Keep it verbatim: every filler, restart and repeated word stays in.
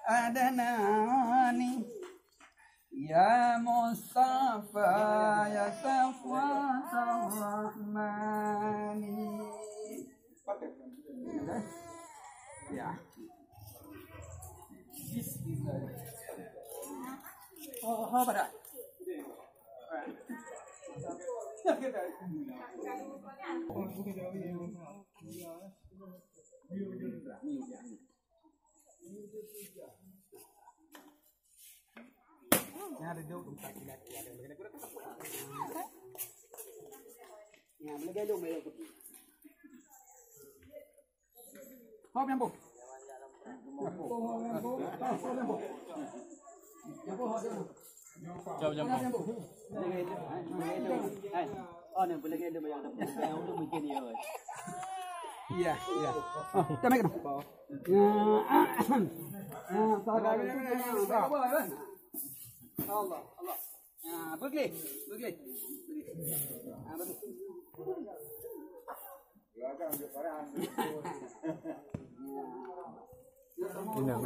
Adnani, ya Mustafa, ya Safwatar Rahmani. Ya. Bismillah. Oh, oh, pada. Hop nyambung. Jom, jom. Iya, iya. Oh, jangan kena. Ya, ah, ah, sabar. Allah, Allah. Ah, beugléh, beugléh. Ah, beugléh. Inang.